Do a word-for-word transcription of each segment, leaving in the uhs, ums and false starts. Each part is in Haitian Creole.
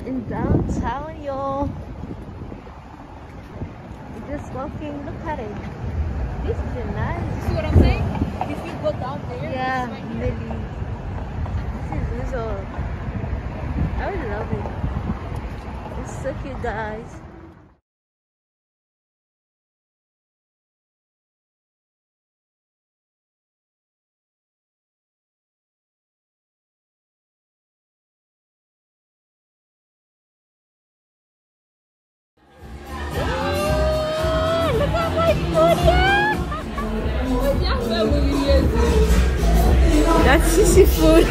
In downtown, y'all. Just walking, look at it. This is a nice. You see what I'm saying? If you go down there, yeah, it's right here. Really. This is resort. I really love it. It's so cute, guys. That's sisi food.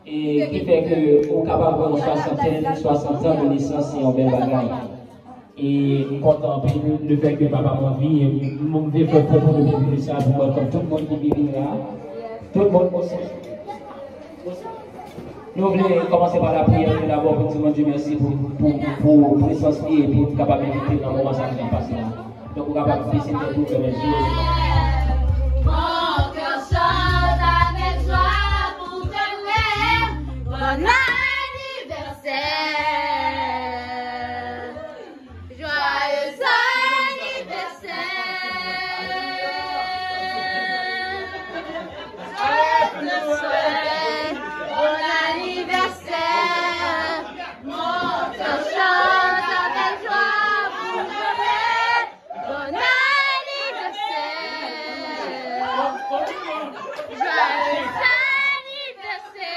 E ki fè ke ou kapab pran yon swasantèn, swasant zan de nesans, se yon bèl bagay. E m kontan anpil lefètke papa m an vi, e m, m vle fè pwopo de piblik sa pou welcome tout moun ki vin la. Tout moun osi. Nou vle kòmanse pa lapriyè tou dabò pou di Bondye mèsi pou, pou, pou, pou prezans li e pou nou kapab envite l nan moman sa ki ap pase la. Donk, ou kapab bese tèt ou, fèmen je w. Mon cœur chante avec joie pour te dire bon anniversaire. Joyeux anniversaire. Je te souhaite bon anniversaire. Mon cœur chante avec joie pour te dire bon anniversaire. Joyeux anniversaire.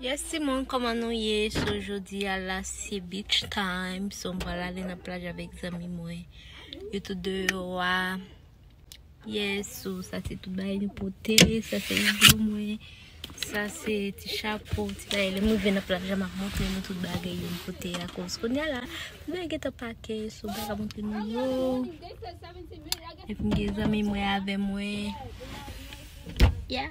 Yes, timoun, kòman nou ye? So, jodi a la, se beach time. So, m pral ale nan plaj avèk zanmi mwen. Yo tout deyò a. Yes, so, sa se tout bagay nou pote. Sa se igloo mwen. Sa se ti chapo, ti bagay. Lè m rive nan plaj la, m ap montre nou tout bagay yo m pote a, akoz kounye a la, tout bagay gentan pake, so m pa ka montre nou yo. Epi m gen zanmi mwen avè mwen. Yeah.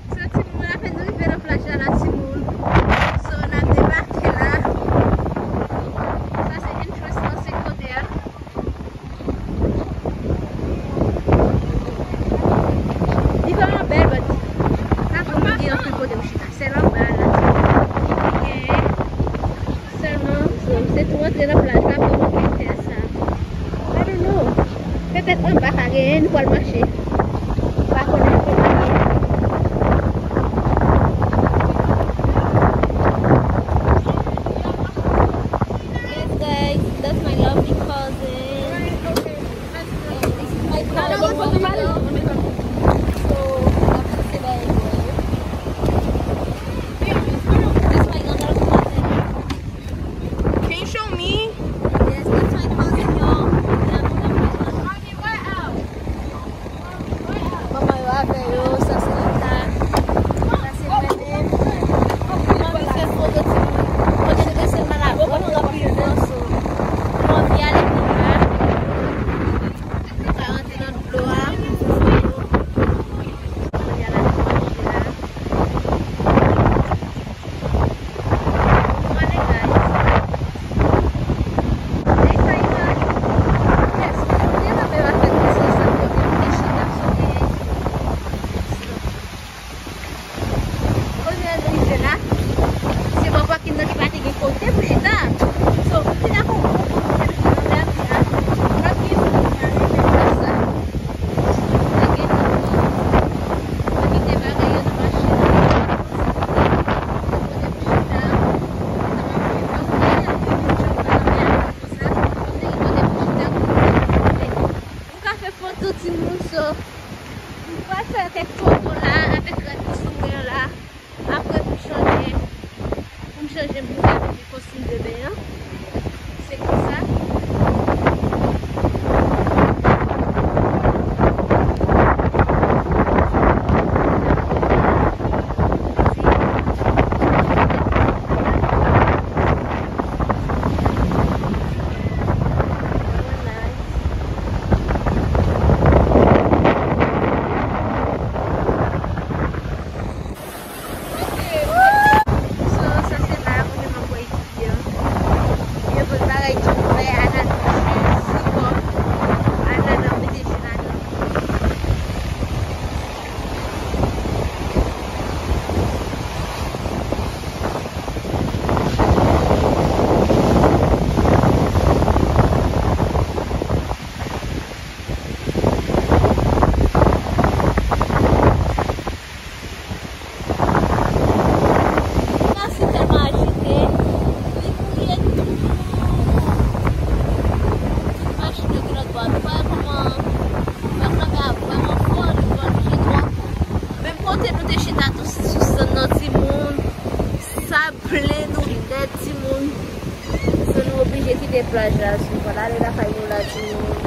So, timoun, apèn nou rive nan plaj la, la, timoun. So, n ap debake la. Sa se entrance lan, se kote a. Li vrèman bèl, but pa vrèman gen anpil kote pou chita. Sèl anba a la, timoun. Li genyen sèlman, so, se tou antre nan plaj la pou nou gen tè sa. I don't know. Petèt anba ka genyen, nou pral mache. M pa konnen, m pa konnen. Yes, guys, that's my lovely cousin. And this is my cousin. So, that's my cousin. Can you show me? Yes, that's my cousin, y'all. Manman yo avè yo, sa se Lita. Sa se Mène. Manmi fè foto timoun. Kote nou pase nan la, nou la pran foto. Nou anvi ale pi lwen. Nou ka rantre nan dlo a. Kounye a la, nou manje la. Kounye a nou rive la. Se bò pakin nan ki pa te gen kote pou chita. So, m te dakò pou nou chita nan lari a. Pa gen moun ki pa renmen sa. Pa gen moun ki kite bagay yo nan machin. M ka fè foto timoun, so m pral fè kèk foto la avèk rad ki sou mwen la. Apre pou m chanje, pou m chanje m pou m ka mete kostim de ben an. Se konsa. So, sa se la, mwen menm mwen pran epi an. Yo pote bagay tou prè, ananas, ji, sitwon, ananas, mete ji ladan. Machin tèlman ajite, li mouye tou. Tout machin yo ki lòt bò a, nou pa wè kòman vag lan a vrèman fò, li vòltije twòp. Menm kote nou te chita tou sou sand nan timoun, sa plen nou nèt timoun. So nou oblije kite plaj la, so nou pral ale lakay nou la timoun.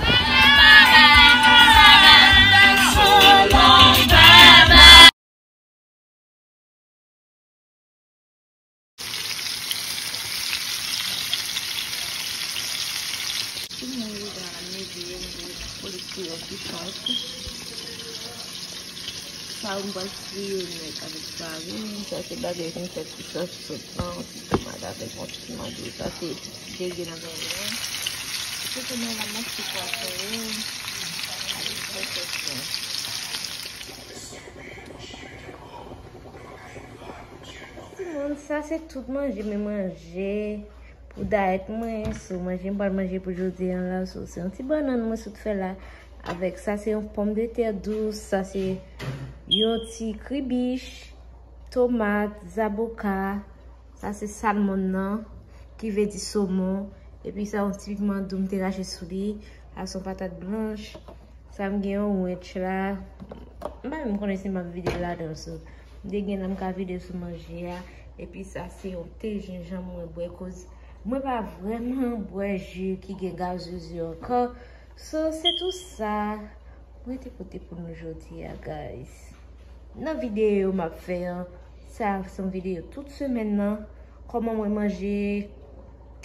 Tout moun rive nan medye, m vle kolekte yon ti pòt. Sa yo m pral friye nèt avèk farin. Sa se bagay ki m fè pou sòs sot lan, yon ti tomat avèk yon ti manje. Sa se dege nan men mwen. Se kounye a la m ap fè pwa fè yo. Avèk sòs lan. Timoun, sa se tout manje mwen manje pou dayèt mwen. So, manje m pral manje pou jodi a la, so, se yon ti bannann mwen sot fè la Avèk sa, se yon pòmdetè dous, sa se yon ti kribich, tomat, zaboka, sa se salmon nan, ki vle di somon. Epi sa yon ti piman dou m te rache sou li. Sa se yon patat blanch. Sa m gen yon wench la. M pa menm konnen si m ap vide l ladan l, so. M te gen la m ka vide l sou manje a. Epi sa se yon te jenjanm mwen bwè koz mwen pa vrèman bwè ji ki gen gazoz yo ankò. So, se tou sa mwen te pote pou nou jodi a, guys. Nan videyo m ap fè an, sa se yon videyo tout semèn nan. Kòman mwen manje,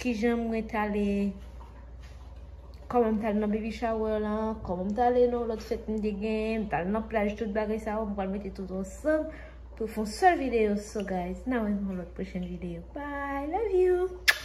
kijan mwen t ale, kòman m t al nan baby shower lan, kòman m t ale nan lòt fèt m te gen, m t al nan plaj, tout bagay sa yo, m pral mete tout ansanm pou fè yon sèl videyo. So, guys, n a wè nan lòt pwochèn videyo. Bye, love you!